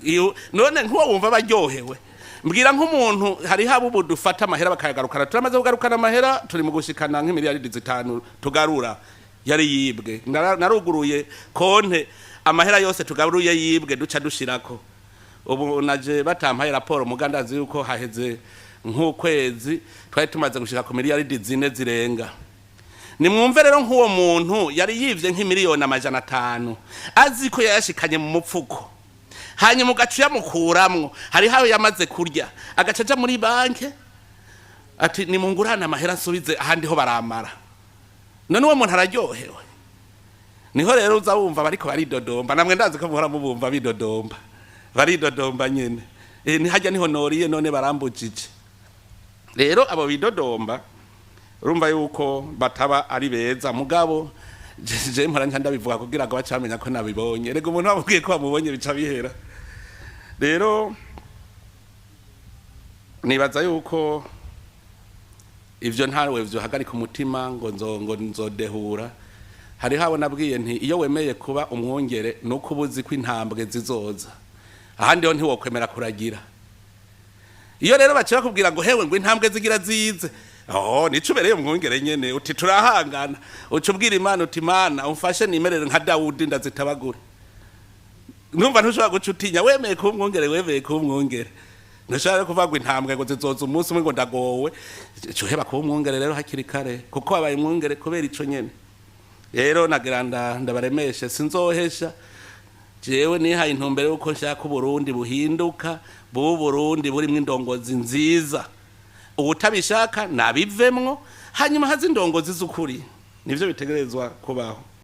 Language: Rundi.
Iyo none nkuwo wumva baryohewe? Mbwira nk'umuntu, hariho abo ubu dufata amahera bakayagarukana. Turamaze kugarukana amahera, turi mu gushikana nk'imiliyaridi 5 tugarura yari yibwe. Naruguruye konte, amahera yose tugaruye yibwe duca dushirako. Ubu naje batampaye raporo, mugandazi yuko haheze nk'ukwezi twari tumaze gushika ku miliyaridi 4 zirenga. Nimwumve rero, nk'uwo muntu yari yivye nk'imiliyoni 500, azi ko yayashikanye mu mupfuko, hanyuma ugaca uyamukuramwo, hariho ayo yamaze kurya, agaca aja muri banke ati: "Nimungurane amahera nsubize ahandi ho baramara." None uwo muntu araryohewe? Niho rero uza wumva bariko baridodomba. Namwe ndazi ko muhora mubumva bidodomba, baridodomba nyene. Nihajya niho noriye, none barambujije. Rero abo bidodomba urumva yuko bataba ari beza, mugabo je mpora nca ndabivuga kugira ngo bace bamenya ko nabibonye. Rega umuntu wamubwiye ko wamubonye, bica bihera. Rero nibaza yuko ivyo ntawe vyohagarika umutima ngo nzodehura. Hariho abo nabwiye nti: "Iyo wemeye kuba umwungere, nuko uba uzi ko intambwe zizoza, ahandi ho ntiwokwemera kuragira." Iyo rero baciye bakubwira ngo: "Hewe," ngo "intambwe zigira zize," oh, nico ubereye umwungere nyene, uti: "Turahangana." Uca ubwira Imana uti: "Imana umfashe nimerere nka Dawudi, ndazitabagure." Numva ntushobora guca utinya. Wemeye kuba umwungere, wemeye kuba umwungere. Ntushobora kuvuga ngo intambwe ngo zizoza umunsi umwe, ngo ndagowe. Uheba kuba umwungere rero hakiri kare, kuko wabaye umwungere kubera ico nyene. Rero nagira ndabaremeshe, sinzohesha. Jewe nihaye intumbero yuko nshaka Uburundi buhinduka, buba Uburundi burimwo indongozi nziza. Uwutabishaka nabivemwo, hanyuma haze indongozi z'ukuri. Nivyo bitegerezwa kubaho.